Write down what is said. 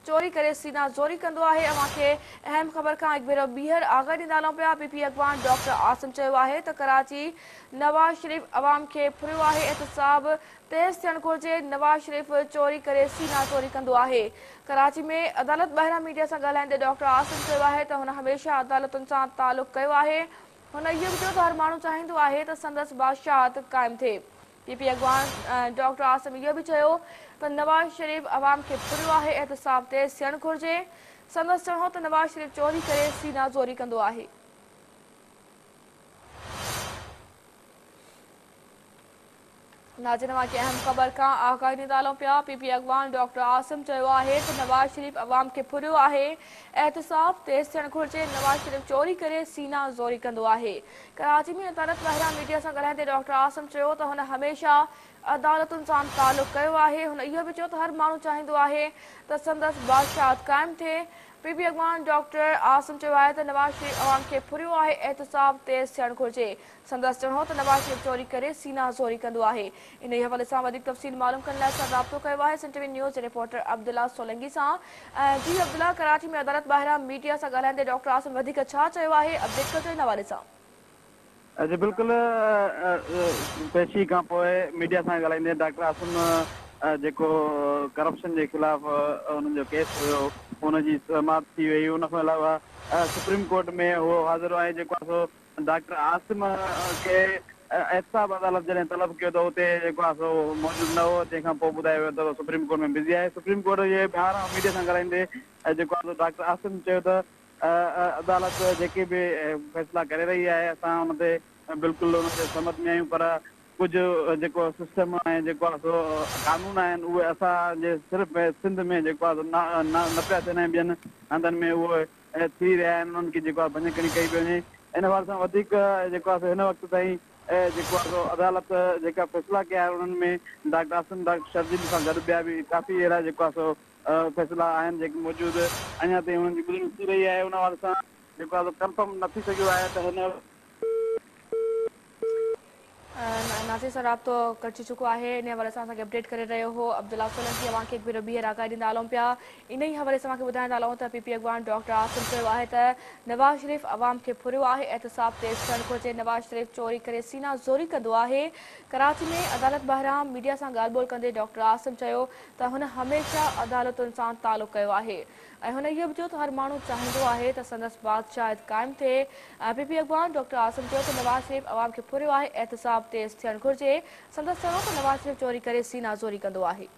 چوري ڪري سينا زوري ڪندو آهي. اوهان کي اهم خبر کان هڪ ڀيرو ٻيهر آگاهي ڏيندا هلون پيا. پي پي اڳواڻ ڊاڪٽر عاصم چيو آهي ته ڪراچي نواز شريف عوام کي ڦريو آهي، احتساب تيز ٿيڻ گهرجي، نواز شريف چوري ڪري سينا زوري ڪندو آهي. ڪراچي ۾ عدالت ٻاهران ميڊيا سان ڳالهائيندي ڊاڪٽر عاصم چيو آهي ته هن هميشه عدالتن سان تعلق ڪيو آهي. هن اهو به چيو ته هر ماڻهو چاهيندو آهي ته سندس بادشاهت قائم ٿئي. پي پي اڳواڻ ڊاڪٽر عاصم اهو به چيو ته نواز شريف عوام کي ڦريو آهي، احتساب تيز ٿيڻ گهرجي. سندس چوڻ هو ته نواز شريف چوري ڪري سينا زوري ڪندو آهي. ناظرين اوهان کي اهم خبر کان آگاهي ڏيندا هلون پيا. پي پي اڳواڻ ڊاڪٽر عاصم چيو آهي ته نواز شريف عوام کي ڦريو آهي، احتساب تيز ٿيڻ گهرجي، نواز شريف چوري ڪري سينا زوري ڪندو آهي. ڪراچي ۾ عدالت ٻاهران ميڊيا سان ڳالهائيندي ڊاڪٽر عاصم چيو ته هن هميشه عدالتن سان تعلق ڪيو آهي. هن اهو به چيو ته هر ماڻهو چاهيندو آهي ته سندس بادشاهت قائم ٿئي. پي پي اڳواڻ ڊاڪٽر عاصم چيو آهي ته نواز شريف عوام کي ڦريو آهي، احتساب تيز ٿيڻ گهرجي. سندس چوڻ هو ته نواز شريف چوري ڪري سينا زوري ڪندو آهي. انهي حوالي سان وڌيڪ تفصيل معلوم ڪرڻ لاء اسان رابطو ڪيو آهي سن ٽي وي نيوز جي رپورٽر عبدالله سولنگي سان. جي عبدالله، ڪراچي ۾ عدالت ٻاهران ميڊيا سان ڳالهائيندي ڊاڪٽر عاصم وڌيڪ ڇا چيو آهي، اپڊيٽ ڪجو ان حوالي سان. جي بلڪل پيشي کان پوء ميڊيا سان ڳالهائيندي ڊاڪٽر عاصم جيڪو ڪرپشن جي خلاف انهن جو ڪيس هيو ان جي سماعت ٿي وئي ان کان علاوه سپريم ڪورٽ ۾ هو حاضر ۽ جيڪو آهي سو ڊاڪٽر عاصم کي احتساب عدالت جڏهن طلب ڪيو ته اتي جيڪو آهي سو موجود نه هو، جنهن کان پوء ٻڌايو ويو ته سپريم ڪورٽ ۾ بزي آهي. سپريم ڪورٽ جي ٻاهران ميڊيا سان ڳالهائيندي جيڪو آهي سو ڊاڪٽر عاصم چيو ته عدالت جيڪي به فيصلا ڪري رهي آهي اسان ان تي بلڪل ان جي سهمت ۾ آهيون پر ڪجهه جيڪو سسٽم ۽ جيڪو آهي سو قانون آهن اهي اسان جي صرف سنڌ ۾ جيڪو آهي سو نه پيا ٿين ۽ ٻين هنڌن ۾ اهي ٿي رهيا آهن انهن کي جيڪو آهي ڀڃڪڙي ڪئي پئي وڃي ان حوالي سان وڌيڪ جيڪو آهي سو هن وقت تائين جيڪو آهي سو عدالت جيڪا فيصلا ڪيا آهن انهن ۾ ڊاڪٽر عاصم ڊاڪٽر شرجيل سان گڏ ٻيا به ڪافي اهڙا جيڪو آهي سو فيصلا آهن جيڪي موجود اڃا تائين انهن جي ٻڌڻي ٿي رهي آهي ان حوالي سان جيڪو آهي سو ڪنفرم نه ٿي سگهيو آهي ته هن ناظرين سان رابطو ڪٽجي چڪو آهي انهي حوالي سان اسان کي اپڊيٽ ڪري رهيو هو عبدالله سولنگي اوهان کي هڪ ڀيرو ٻيهر آگاهي ڏيندا هلون پيا انهي حوالي سان اوهان کي ٻڌائيندا هلون ته پي پي اڳواڻ ڊاڪٽر عاصم چيو آهي ته نواز شريف عوام کي ڦريو آهي احتساب تيز ٿيڻ گهرجي نواز شريف چوري ڪري سينا زوري ڪندو آهي ڪراچي ۾ عدالت ٻاهران ميڊيا سان ڳالهه ٻولهه ڪندي ڊاڪٽر عاصم چيو ته هن هميشه عدالتن سان تعلق ڪيو آهي ۽ هن اهو به چيو ته هر ماڻهو چاهيندو آهي ته سندس بادشاهت قائم ٿئي. پي پي اڳواڻ ڊاڪٽر عاصم چيو ته نواز شريف عوام کي ڦريو آهي، احتساب تيز ٿيڻ گهرجي. سندس چوڻ هو ته نواز شريف چوري ڪري سينا زوري ڪندو آهي.